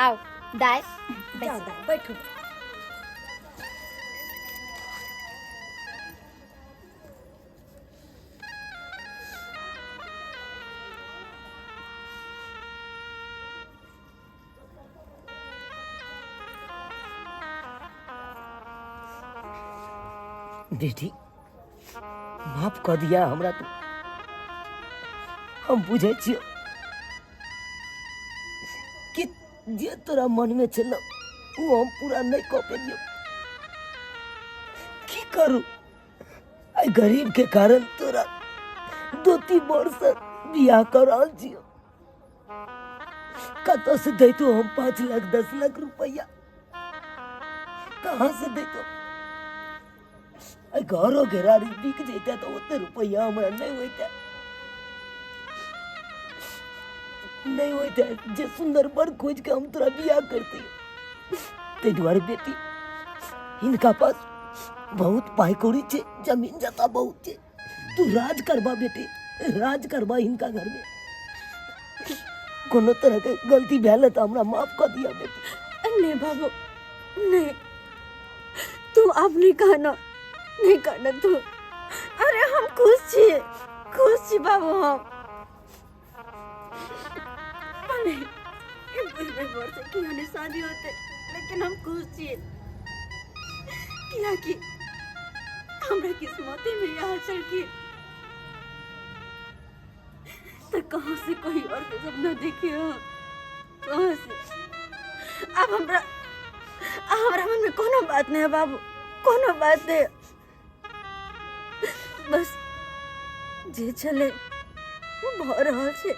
आउ दाय। जाओ दाय, बैठू। बेटी, माफ कऽ दिया हमरा तू। हम बुझै छियौ कि जे तोरा मनमे छलौ ओ हम पूरा नहि कऽ पेलियौ। की करू, आइ गरीब के कारण तोरा 2-3 वर्ष बियाह कऽ रहल छियौ। कतऽ से दैतो हम 5 लाख 10 लाख रुपया, कहाँ से दैतो? घरो घेरारी बिक जैते तऽ ओते रुपया हमरा नहि होइते, नहि होइते जे सुंदर बर खोज के हम तोरा बियाह करती। ताहि दुआरे बेटी, हिनका पास बहुत पाइ कौड़ी छै, जमीन जता बहुत छै, तू राज करबा बेटी, राज करबा हिनका घर में। कोनो तरह के गलती भेल तऽ हमरा माफ कऽ दिया बेटी। नहीं बाबू नहीं, तू अब नहीं कहना, नहीं कहना तू। अरे हम खुश छी, खुश छी बाबू हम। भले ई बुझबे बर से कि हने शादी होते, लेकिन हम खुश छी किया कि हमरा किस्मते में यह चल की तो कहाँ से कोई और के सपना देखे हो, कहाँ से। अब हमरा मन में कोनो बात नहीं है बाबू, कोनो बात नहीं, बस जे चले वो भर रहल छे।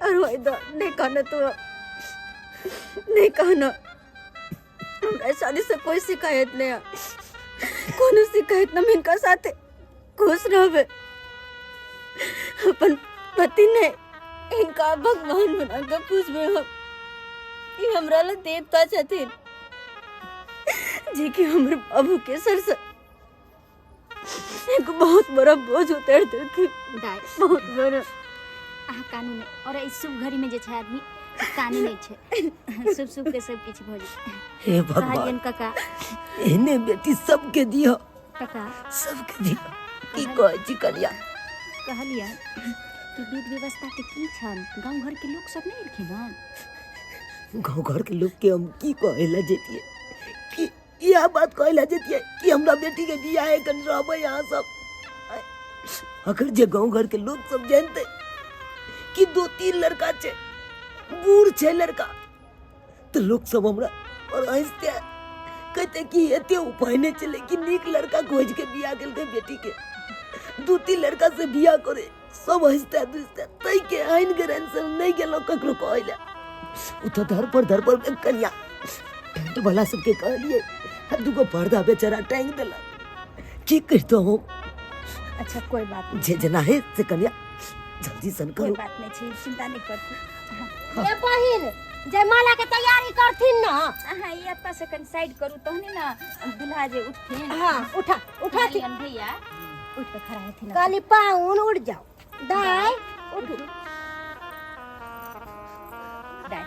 और वही तो नहीं कहना, तू नहीं कहना, हमरा शादी से कोई शिकायत नहीं है, कोनो शिकायत न, इनका साथे खुश रहबे। अपन पति ने इनका भगवान बना के पूजबे हम, ई हमरा ला देवता छथिन जे कि हमर बाबू के सर से एक बहुत बड़ा बोझ उतार देलखिन। दाय, बहुत बड़ा। अहाँ कानू नहि, और एहि शुभ घड़ी में जे छै आदमी कानू नहि छै, शुभ शुभ के सब किछु भऽ जेतै। हे भगवान, कहलियनि काका, एहने बेटी सबके दिह, काका सबके दिह। की कहै छी कनिया? कहलियनि कि विध व्यवस्था के की छल, गाँव घर के लोक सब नहि एलखिन हन? गाँव घर के लोग के हम की कहै लए जैतियै, कि इएह बात कहै लए जैतियै कि हमरा बेटी के बियाह है, कनि रहबै अहाँ सब। अगर जे गाँव घर के लोग सब जानते कि 2-3 लड़का छै, बूढ़ छै लड़का, तो लोग सब हमरा और हंसते, कहते कि एते उपाय नहीं चले कि नीक लड़का खोज के बियाह केलकै बेटी के, 2-3 लड़का से बियाह करे, सब हंसते दुसते। तै के आइन ग्रहण से नहीं गेलो ककरो कहै लए। ओ तऽ धर पर धर पर कनिया टेंट वाला सबके कहलिए, आ दूगो पर्दा बेचारा टांग देलक। की कहितो हम? अच्छा कोई बात नहीं, जे जेना है से कनिया जल्दी सन कोई करू। बात नहीं छै, चिंता नहीं करती। ए बहिन, जयमाला के तैयारी करथिन ना? अहाँ ई एतऽ से कनि साइड करू तहने ने दुल्हा जे उठथिन। हाँ, उठा उठा। कहलियनि भैया उठ के खड़ा हेथिन। काली पाउन उठ जाओ दाय, उठू दाय,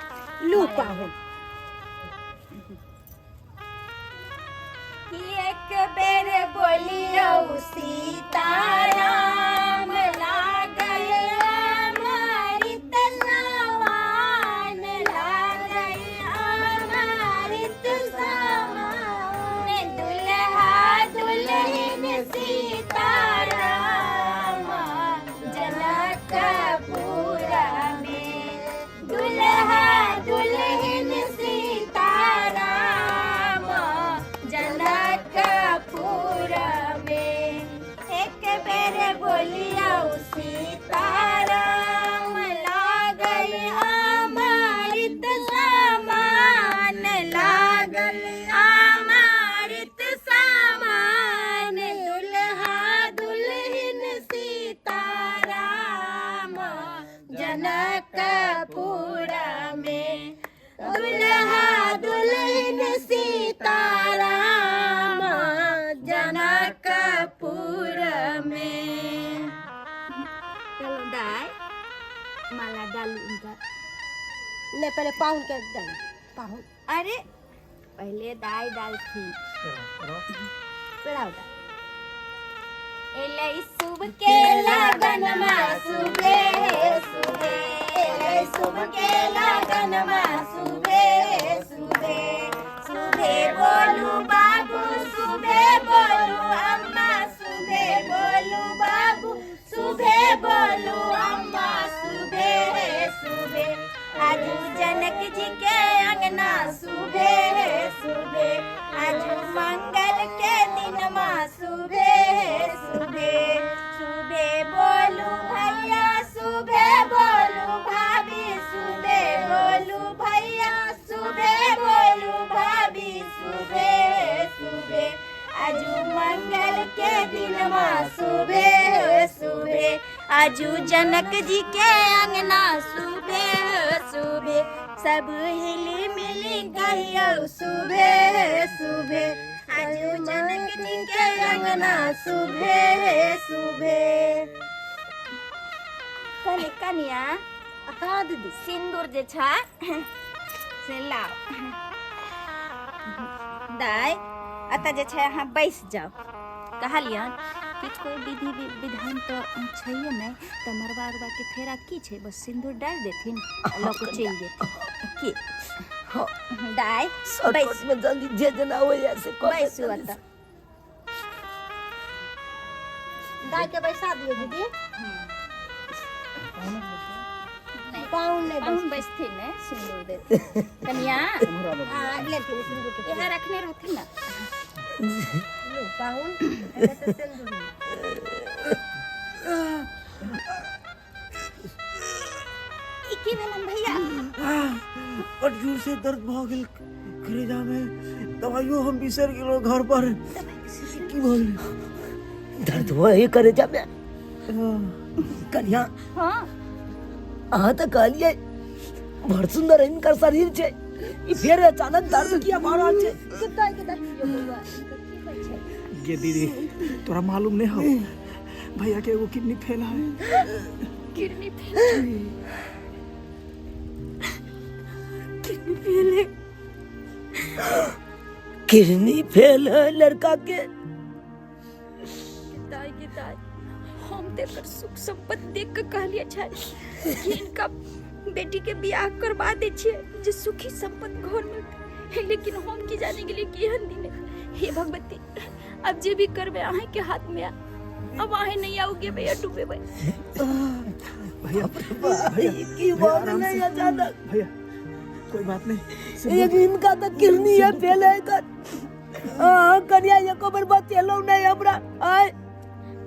लू पाहुन। कि एक बेर बोलियौ सीताराम लागल अमृत समान, लागल अमृत समान, दुल्हा दुल्हन सीताराम जनकपुर में, दुल्हा दुल्हन सीताराम जनकपुर में। एक बेर बोलियौ सीताराम लागल अमृत समान, लागल अमृत समान, दुल्हा दुल्हन सीताराम जनकपुर में, दुल्हा दुल्हन सीताराम जनकपुर में। चलो दाय, माला डालू उनका। नहीं, पहले पाहुन के डालू। पाहुन। अरे पहिले दाइ डालथिन। पेड़ाउ दाइ। एलै शुभ के लगनमा सुबे सुबे, एलै शुभ के लगनमा सुबे सुबे, सुबे बोलू बाबू सुबे बोलू अम्मा, सुबे बोलू बाबू सुबे बोलू अम्मा, सुबे सुबे आजू जनक जी के अंगना सुबे सुबे, आजू मंगल के दिनमा सुबे सुबे, सुबे बोलू भैया सुबे बोलू भाभी, सुबे बोलू भैया सुबे बोलू भाभी, सुबे सुबे आजू मंगल के दिनमा सुबे सुबे, आजू जनक जी के अंगना सुबे सुबे, सब हिली मिली कहियो सुबे सुबे, आजू जनक जी के अंगना सुबे सुबे। कहली कनिया। हाँ दीदी। सिंदूर जे छै से लाओ। दाइ एतऽ जे छै अहाँ बैस जाउ। कहलियन कि कोइ विधि विधान तऽ छैहे नहि, तऽ मरबा उरबा के फेरा की छै, बस सिंदूर डालि देथिन आ लऽ कऽ चलि जेथिन की। हाँ। दाइ शॉर्टकट में जल्दी जे जना होइए से कऽ दे बैसू जल्दी एतऽ। से। दाइ के बैसा दियौ दीदी। पाहुन नहि। पाहुन बैसथिन ने, सिंदूर देथिन कनिया। हाँ, लेथिन सिंदूर के। इएह रखने रहथिन ने। लू पाहुन, एने से सिंदूर लू। ई की भेलन भैया? बड जोर से दर्द भऽ गेल करेजा में, दवाइयो हम बिसरि गेलहुँ घर पर। की भऽ गेल? दर्द हो करेजा में कन्या? हाँ। अहाँ तऽ कहलियै बड़ सुंदर हिनकर शरीर छै, ई फेर अचानक दर्द किया भऽ रहल छै? कुत्ता के देखियौ बौआ, इनकर की होइ छै? गे दीदी, तोरा मालूम नहीं हो, भैया के एगो किडनी फेल है। Kidney fail? किडनी फेल है? किडनी फेल है लड़का के? दाई के दाई, हम तो एकर सुख संपत्ति देख के कहलिए छै कि इनका बेटी के बियाह करवा दे छियै जे सुखी संपत्ति घर में, लेकिन हम की जाने गेलिए कि एहन दिन है। हे भगवती, अब जे भी करबे अहाँ के हाथ में आ। अब अहाँ नहीं आओगे भैया डूबेबै। भैया। भाई, की भैया, भऽ आराम गेलै से। अचानक? भैया, कोई बात नहीं, एक इनका तऽ किडनी है फेल है कर। हाँ कन्या, एको बेर बतेलहुँ नहीं हमरा, आय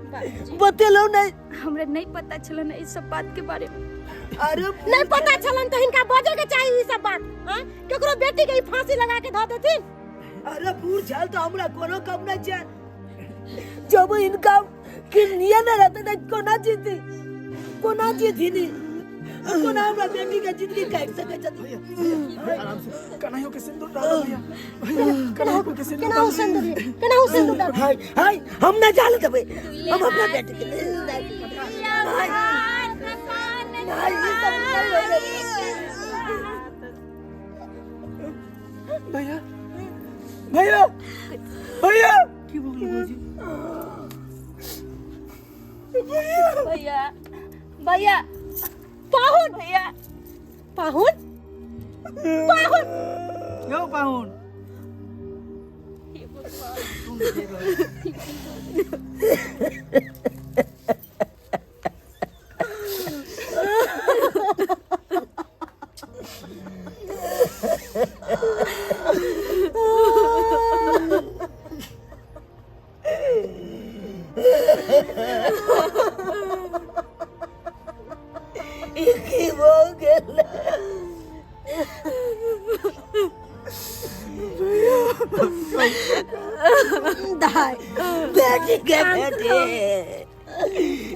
बाबूजी, बतेलहुँ नहीं? हमरा नहीं पता छल ने इस सब बात के बारे में। अरे नहीं पता छलन तऽ हिनका बजे के चाही ई सब बात। हाँ, केकरो बेटी के ई फांसी लगा के धऽ देथिन। अरे बूढ़ छल तऽ हमरा कोनो कम नहीं छै, जब इनका किडनिये नहीं रहते तऽ कोना जीती, कोना जीथिन, कोना हमरा बेटी के जिंदगी काटि सकै छथिन? भैया, आराम से कन्हैया के सिंदूर डालो। भैया, भैया, कन्हैया के सिंदूर केनाहु डालो। सिंदूर, केनाहु सिंदूर डालू। हाय हाय, हम नहीं जाने देबै, हम अपना बेटी के नहीं, नहीं, ई सब नहीं होय। भैया, भैया, भैया, की भऽ गेल भौजी? भैया, भैया, पाहुन। भैया। पाहुन, पाहुन। यौ पाहुन। हे भगवान। ई की भऽ गेल? दाइ। बेटी के, बेटी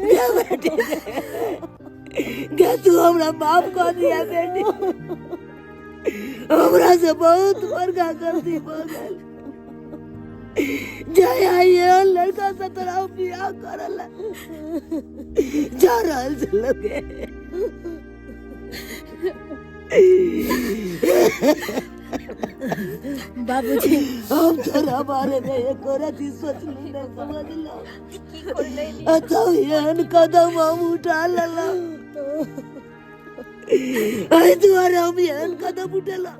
गे, बेटी गे, तू हमरा माफ कर दिया बेटी, हमरा से बहुत बड़का गलती भऽ गेल। जय आइए लड़का से तोरा बियाह करल जा रहल छल गे। बाबूजी हम तोरा बारे में एको रति सोचलू नहीं समझलो। की करले? अच्छा, एहन कदम हम उठा लेला, एहि दुआरे हम एहन कदम उठेला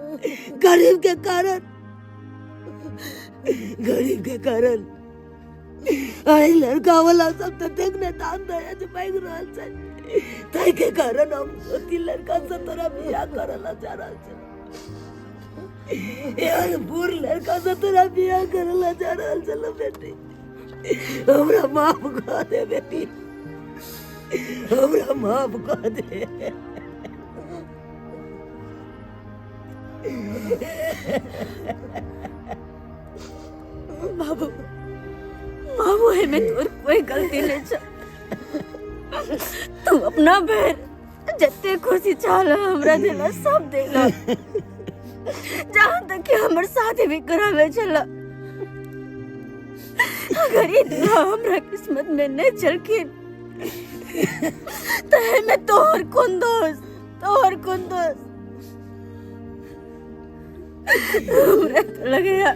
गरीब के कारण, गरीब के कारण। एहि लड़का वाला सब ततेक ने दान दहेज मांगि रहल छै, ताहि के कारण हम अथी लड़का से तोरा बियाह करऽ ला जा रहल छै। एहन बुढ़ लड़का से तोरा बियाह करऽ ला जा रहल छलो। बेटी, हमरा माफ कऽ दे। बेटी, हमरा माफ कऽ दे। बाबू, बाबू, एहिमे तोर कोई गलती नहीं छ। तू अपना भर जते खुशी चाहला हमरा देला, सब देला, जहाँ तक कि हमर शादी भी करावे छला। अगर ई दूल्हा हमरा किस्मत में नहीं चलखिन तो एहिमे तोहर कोन दोष? तोहर कोन दोष? हमरा तो लगैया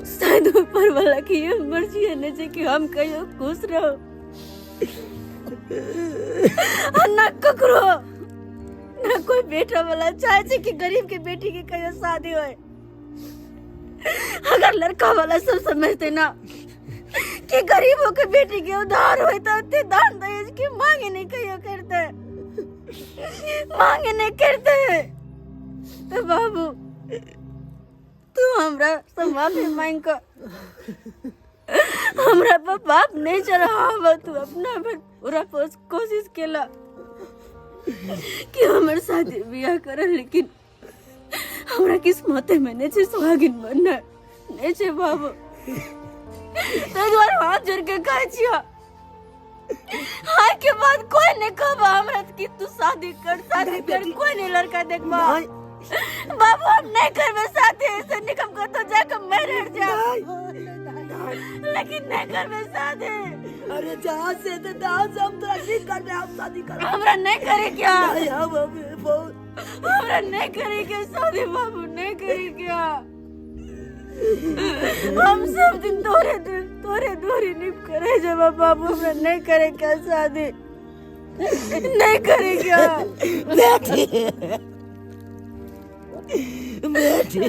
शायद ऊपर वाला की ये मर्जी है नहीं कि हम कहियो खुश रहो आ ना ककरो, ना कोई बेटा वाला चाहे छै कि गरीब के बेटी के कहियो शादी होए। अगर लड़का वाला सब समझते ना कि गरीबों के बेटी के उधार होए तो उतने दान दहेज की मांगे नहीं कहियो करते, मांगे नहीं करते। तो बाबू, तू हमरा से माफी मांग कर, हमरा पर पाप नहीं चढ़ावा। तू अपना भर पूरा कोशिश केला कि हमर शादी बियाह कर, लेकिन हमरा किस्मत में नहीं छै सुहागिन बनना, नहीं छै बाबू। ताहि दुआरे हाथ जोड़ के कहै छियौ, हाय के बाद कोई नहीं कहबा हमरा कि तू शादी कर, शादी कर। कोई नहीं लड़का देखबा। बाबू, हम नहीं करबे शादी। ऐसे निकम कर तो जाके मर जा, लेकिन नहीं करबे शादी। अरे, जहाँ से तो जहाँ से हम तोरा ठीक कर रहे, हम शादी कर हमरा नहीं करे क्या? नहीं, हम बहुत हमरा नहीं करे के शादी बाबू, नहीं करे क्या। हम सब दिन तोरे दिल तोरे दूरी निप करे जब बाबू, हमरा नहीं करे क्या शादी, नहीं करे क्या। बेटी, बेटी।